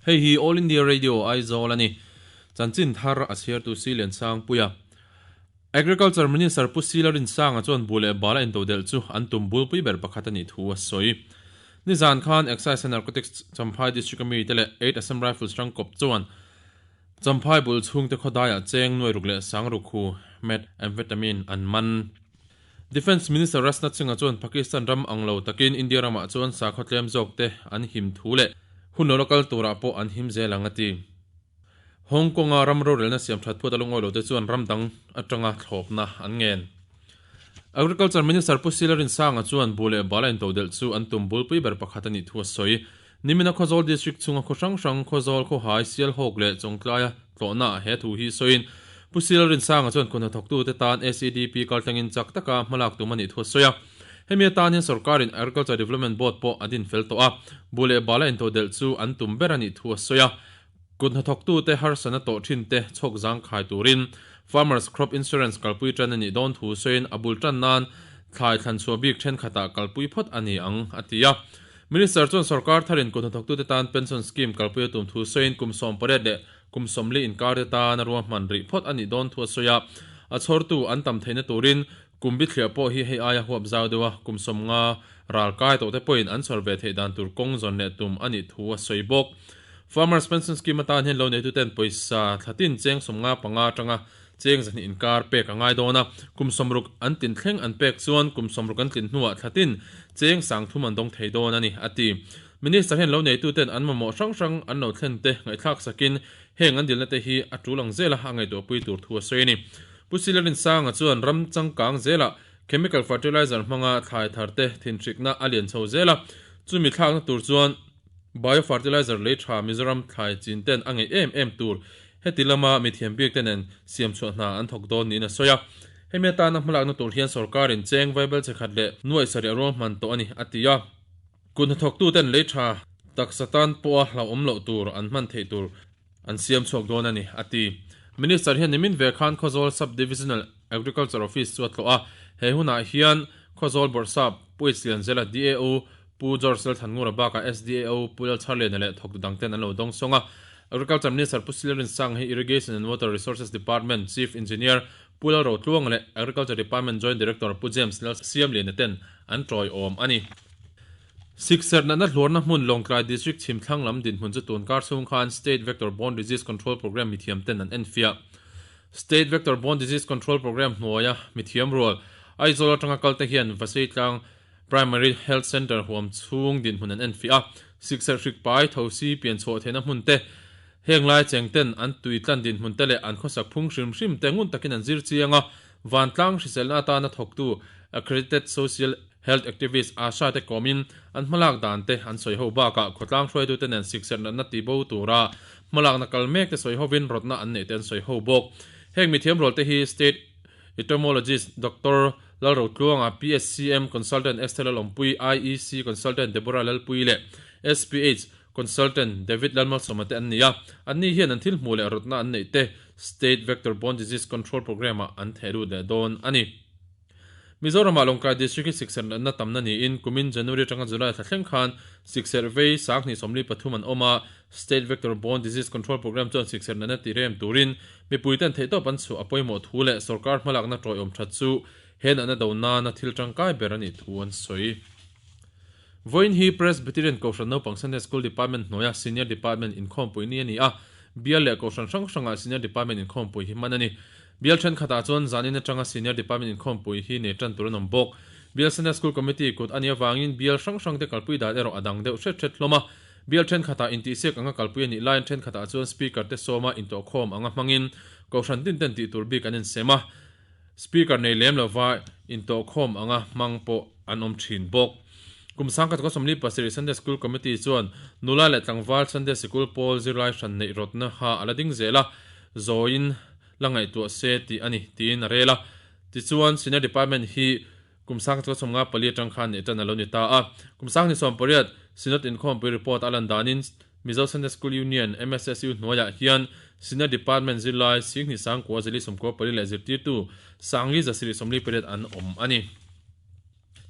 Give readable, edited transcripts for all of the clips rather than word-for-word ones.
Hei hi All India Radio Aizawl a ni. Chanchin thar a chhiartu Siliansangpuia. Agriculture Minister Pu Sila Rinsanga chuan bu leh bala intodelh chu an tum bulpui ber pakhat a nih thu a sawi. Nizan khan Excise and Narcotics Champhai District a mite leh Eight Assam Rifles tangkawp chuan Champhai bul chhungte khawdaiah cheng nuai ruk leh sang ruk hu methamphetamine an man. Defence Minister Rajnath Singh-a chuan Pakistan ram ang lo takin India ramah chuan sakhaw tlem zawkte an him thu leh hun lo la kal turah pawh an him zel ang a ti. Hong Kong-a ram rorelna siam that phuat a lungawi lote chuan ram dang atanga thlawpna an ngen. Agriculture Minister Pu Sila Rinsanga chuan bu leh bala intodelh chu an tum bulpui ber pakhat a nih thu a sawi. Nimina Khawzawl District chhunga khaw hrang hrang, Khawzawl, Khawhai, Sialhawk leh Chawngtlaia tlawhnaah he thu hi sawiin Pu Sila Rinsanga chuan kut hnathawktute tan SEDP kaltlangin chak taka hmalak tum a nih thu a sawi a. Hemi atan hian sorkarin Agriculture Development Board pawh a din fel tawh a, bu leh bala intodelh chu an tum ber a nih thu a sawi a. Kut hnathawktute harsatna tawh thinte chhawk zangkhai turin Farmers Crop Insurance kalpui tan a nih dawn thu sawiin a bul tan nan thlai thlanchhuah bik thenkhatah kalpui phawt a ni ang, a ti a. Minister chuan sorkar tharin kut hnathawktute tan pension scheme kalpui a tum thu sawiin kum 18 leh kum 40 inkarte tana ruahman rih phawt a nih dawn thu a sawi a. A chhawrtu an tam theihna turin kum bithliah pawh hi hei aia huap zau deuha kum 50 ral kai tawhte pawhin an chhawr ve theih dan tur kawng zawn leh tum a nih thu a sawi bawk. Farmers Pension Scheme atan hian lo neituten pawisa thlatin cheng 55 atanga cheng 200 inkar pek a ngai dawn a, kum 60 an tlin thleng an pek chuan kum 60 an tlin hnuah thlatin cheng 30 an dawng thei dawn a ni, a ti. Minister hian lo neituten an mamawh hrang hrang an lo thlen te ngaihthlak sakin heng an dilna te hi a tul ang zela a ngaihtuahpui tur thu a sawi a ni. Pu Silarin Sanga chuan ram changkang zelah chemical fertilizer hmanga thlai thar te thinhrikna a lian chho zel a, chumi thlakna tur chuan biofertilizer lei tha Mizoram thlai chin ten a ngeih em em tur heti lama mithiam bik te nen siam chhuah hna an thawk dawn niin a sawi a. Hemi atana hmalakna tur hian sorkarin cheng vaibel chekhat leh nuaih sarih a ruahman tawh a ni, a ti a. Kut hnathawktu ten lei tha taksa tan pawha hlauhawm loh tur an hman theih tur an siam chhuak dawn a ni, a ti. Minister hian nimin ve khan Khawzawl Sub-Divisional Agriculture Office chu a tlawh a, he hunah hian Khawzawl Bawrhsap Pu H Lianzela, DAO Pu George Lalthanngura bakah SDAO Pu Lalchharliana leh thawktu dangten an lo dawng sawng a. Agriculture Minister Pu Silarin Sang hi Irrigation and Water Resources Department Chief Engineer Pu Lalrotluanga leh Agriculture Department Joint Director Pu James Lalsiamliana ten an tawiawm a ni. Sikserh natna hluarna hmun Lawngtlai District chhimthlang lam dinhmun chu tun kar chhung khan State Vector Borne Disease Control Programme mithiam ten an enfiah. State Vector Borne Disease Control Programme hnuaia mithiam rual Aizawl atanga kalte hian Vaseitlang Primary Health Centre huam chhung dinhmun an enfiah a, sikserh hrik pai thosi pian chhuah theihna hmun te, heng lai cheng ten an tui tlan dinhmun te leh an khawsak phung hrim hrim te ngun takin an zir chiang a, vantlang hriselna atana thawktu Accredited Social Health Activist Asha te kawmin an hmalak dan te an sawi ho bakah khawtlang hruaitute nen sikserh natna ti bo tura hmalakna kal mek te sawi hovin rawtna an neih te an sawi ho bawk. Heng mithiam rual te hi State Entomologist Doctor Lalrotluanga, PSCM Consultant Esther Lalawmpui, IEC Consultant Deborah Lalpui leh SPH Consultant David Lalmalsawma te an ni a. Anni hian an thil hmuh leh rawtna an neih te State Vector Borne Disease Control Programme-ah an theh lut leh dawn a ni. Mizoramah Lawngtlai District hi sikserh natna tamna niin kumin January atanga July thla thleng khan sikserh vei 2023 an awm a, State Vector Borne Disease Control Programme chuan sikserh natna ti rem turin mipuiten theihtawp an chhuah a pawimawh thu leh sorkar hmalakna tawiawm that chu he natna do nana thil tangkai ber a nih thu an sawi. Vawiin hi Presbyterian Kohhran Naupang Sunday School Department hnuaia Senior Department inkhawmpui ni a ni a, bial leh kohhran hrang hrangah Senior Department inkhawmpui hi hman a ni. Bial thenkhatah chuan zanin atanga Senior Department inkhawmpui hi nei tan tur an awm bawk. Bial Sunday School Committee kut a nih avangin bial hrang hrangte kalpui dan erawh a dang deuh hret hret hlawm a. Bial thenkhatah intihsiak anga kalpui a nih laiin thenkhatah chuan Speaker te sawma intawhkhawm anga hmangin kohhran tin ten tih tur bik an insem a. Speaker nei lem lova intawhkhawm anga hmang pawh an awm thin bawk. Kum 1977 Sunday School Committee chuan nula leh tlangval Sunday Sikul pawl zirlai hran neih rawtna ha a la ding zel a, zawiin la ngaihtuah se tih a ni tiin a rel a. Tichuan Senior Department hi kum 1954 atang khan neih tan a lo ni ta a. Kum 2018 Synod inkhawmpui report a lan danin Mizo Sunday School Union, MSSU, hnuaiah hian Senior Department zirlai 29,494 leh zirtirtu 5,140 an awm a ni.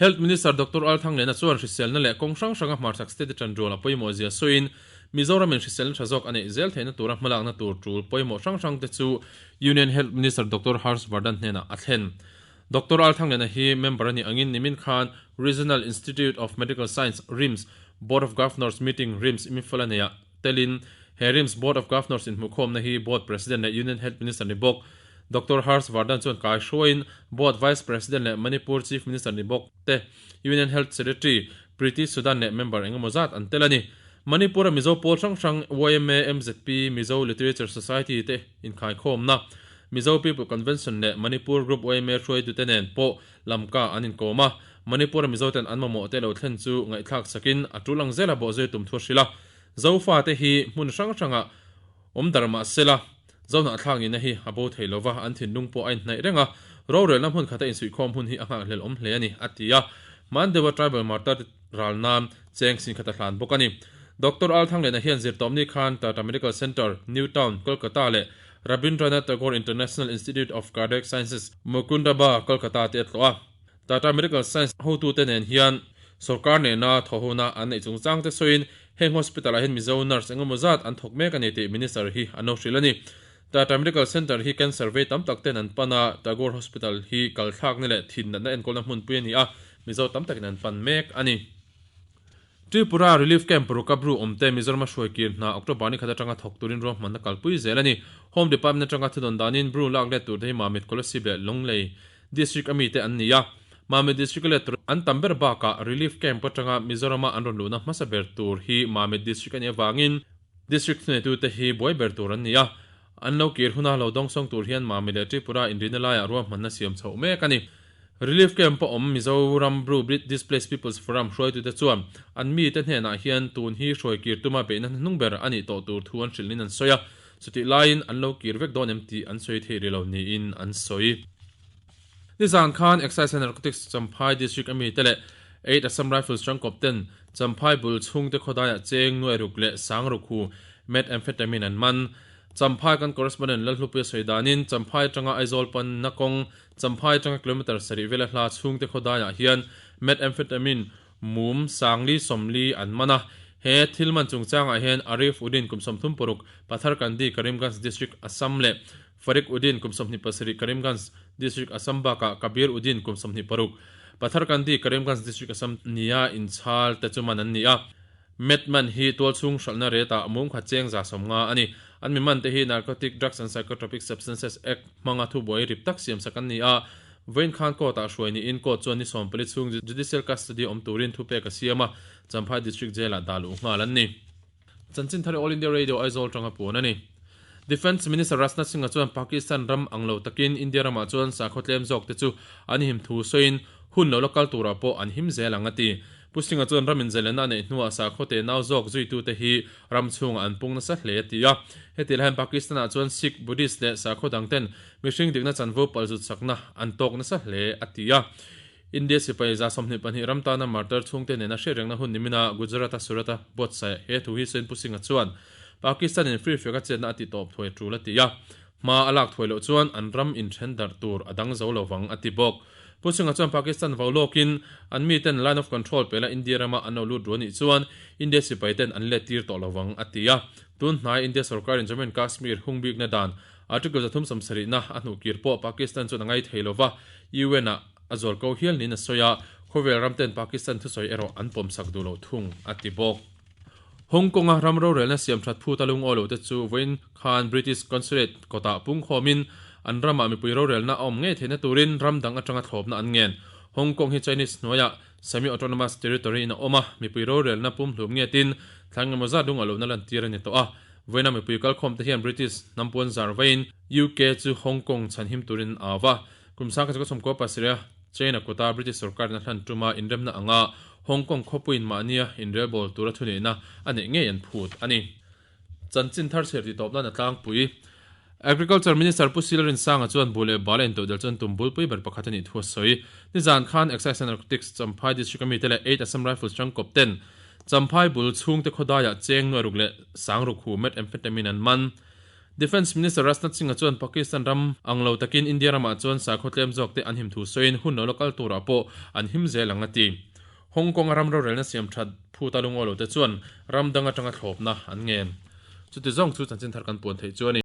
Health Minister Doctor Al Thanglena chuan hriselna leh kawng hrang hranga hmarchhak state-a ṭanrual a pawimawh zia sawiin, Mizoramin hriselna tha zawk a neih zel theihna tura hmalakna tur tul pawimawh hrang hrangte chu Union Health Minister Doctor Harsh Vardhan hnenah a thlen. Doctor Althangliana hi member a nih angin nimin khan Regional Institute of Medical Science, RIMS, Board of Governors meeting RIMS Imphal a neihah telin he RIMS Board of Governors inhmuhkhawmna hi Board President leh Union Health Minister ni bawk Doctor Harsh Vardhan chuan kai hruaiin Board Vice President leh Manipur Chief Minister ni bawk te Union Health Secretary Preeti Sudan leh member engemaw zat an tel a ni. Manipur-a Mizo pawl hrang hrang yma, mzp, Mizo Literature Society te inkhaikhawmna, Mizo People Convention leh Manipur Group yma hruaitute nen pawh lamka an inkawm a. Manipur-a Mizoten an mamawh te lo thlen chu ngaihthlak sakin a tul ang zela bawhzui tum thu a hrilh a. Zofate hi hmun hrang hrangah awm dar mah sela, Zohnahthlak nihna hi a bo thei lova, an thinlung pawh a inhnaih reng a, rorelna hmun khata insuihkhawm hun hi a nghakhlel awm hle a ni, a ti a. Hmandeua Tribal Martyr te ral nan cheng sin khat a hlan bawk a ni. Doctor Althanglena hian zirtawpni khan Tata Medical Centre, New Town, Kolkata leh Rabindranath Tagore International Institute of Cardiac Sciences, Mukundaba, Kolkata te a tlawh a. Tata Medical Science hotute nen hian sorkar nena thawhhona an neih chungchang te sawiin heng hospital ah hian Mizo nurse engemaw zat an thawk mek a ni tih Minister hi an lo hrilh a ni. Tata Medical Centre hi cancer vei tam tak ten an pan a, Tagore Hospital hi kal thlakna leh thin natna enkawlna hmunpui a ni a, Mizo tam takin an pan mek a ni. Tripura Relief Camp paruk a bru awmte Mizoram a hruai kir hna October ni khat atanga thawk turin ruahmanna kalpui zel a ni. Home Department atanga thudawn danin bru lak let turte hi Mamit Kolasib leh Lunglei District a mite an ni a. Mamit District a let tur an tam ber bakah Relief Camp atanga Mizorama an rawn luhna hmasa ber tur hi Mamit District a nih avangin District thuneitute hi buai ber tur an ni a. An lo kir huna lo dawngsawng tur hian Mamit leh Tripura inrina laiah ruahmanna siam chhoh mek a ni. Relief Camp a awm Mizoram Bru Displaced People's Forum hruaitute chuan an mite hnenah hian tun hi hruai kir tuma beihna hnuhnung ber a nih tawh tur thu an hrilhin an sawi a, chutih laiin an lo kir vek dawn em tih an sawi thei rih lo niin an sawi. Nizan khan Excise and Narcotics Champhai District a mite leh Eight Assam Rifles tangkawp ten Champhai bul chhungte khawdaiah cheng nuairuk leh sangruk hu methamphetamine an man. Champhai kan correspondent Lalhlupuia sawi danin Champhai atanga Aizawl panna kawng Champhai atanga kilometre sarih vela hla chhungte khawdaiah hian methamphetamine mum sangli sawmli an man a. He thil man chungchangah hian Arif Uddin kum 36, Patharkandi, Karimganj District, Assam leh Farik Uddin kum 27, Karimganj District, Assam bakah Kabir Uddin kum 26, Patharkandi, Karimganj District, Assam nia inchhal te chu man an ni a. Met man hi tualchhung hralhna rate ah mum khat cheng 150 a ni. An mi man te hi Narcotic Drugs and Psychotropic Substances Act hmanga thubuai rip tak siam sak an ni a. Vawiin khan court ah hruai niin court chuan ni 14 chhung judicial custody awm turin thupek a siam a, Champhai District Jail ah dah luh nghal an ni. Chanchin thar All India Radio Aizawl tanga puan a ni. Defence Minister Rajnath Singh-a chuan Pakistan ram ang lo takin India ramah chuan sakhaw tlem zawk te chu an him thu sawiin hun lo la kal turah pawh an him zel ang a ti. Pu Singh-a chuan ram inzailenna a neih hnuah sakhaw te nau zawk zuitute hi ram chhungah an pung nasa hle a ti a. Heti lahin Pakistan-ah chuan Sikh, Buddhist leh sakhaw dangten mihring dikna chanvo palzut sakna an tawk nasa hle a ti a. India sipai 22 ram tana martyr chhungte nena hriatrengna hun nimina Gujarat-a Surat-a buatsaih he thu hi sawiin Pu Singh-a chuan Pakistan-in free feka chetna a ti tawp thuai tul a ti a. Hma a lak thuai loh chuan an ram inthen darh tur a dang zo lo vang, a ti bawk. Pu Singh-a chuan Pakistan vau lawkin an miten Line of Control pela India rama an lo lut ru a nih chuan India sipai ten an let tir tawh lo vang, a ti a. Tun hnai India sorkarin Jammu and Kashmir hung bikna dan Article 370 na a hnuh kir pawh Pakistan chuan a ngai thei lo va, UN ah a zual ko hial niin a sawi a, khawvel ram ten Pakistan thusawi erawh an pawmsak duh lo thung, a ti bawk. Hong Kong-a ram rorelna siam that phut a lungawi lote chu vawiin khan British Consulate kawtah pungkhawmin an ramah mipui rorelna a awm ngei theihna turin ram dang atanga thlawpna an ngen. Hong Kong hi Chinese hnuaiah semi-autonomous territory in a awm a, mipui rorelna pumhlum ngetin thla engemaw zat lungawi lohna lantir a ni tawh a. Vawiina mipui kalkhawmte hian British hnampuan zar vaiin UK chu Hong Kong chhanhim turin an au va. Kum 1997 China kuta British sorkarin a hlan tuma inremna anga Hong Kong khawpuiin mahnia inrelbawl tura thuneihna a neih ngei an phut a ni. Chanchin thar chher tih tawp nan a tlangpui. Agriculture Minister Pu Sila Rinsanga chuan buh leh bal a intoh del chuan tum bulpui ber pakhat a nih thu a sawi. Nizan khan Excise and Narcotics Champhai District a mite leh Eight Assam Rifles tangkawp ten Champhai bul chhungte khawdaiah cheng nuairuk leh sangruk hu methamphetamine an man. Defence Minister Rajnath Singh-a chuan Pakistan ram ang lo takin India ramah chuan sakhaw tlem zawkte an him thu sawiin hun lo la kal turah pawh an him zel ang a ti. Hong Kong-a ram rorelna siam that phuta lungawi lote chuan ram dang atanga thlawpna an ngen. Chuti zawng chu chanchin thar kan puan theih chu a ni.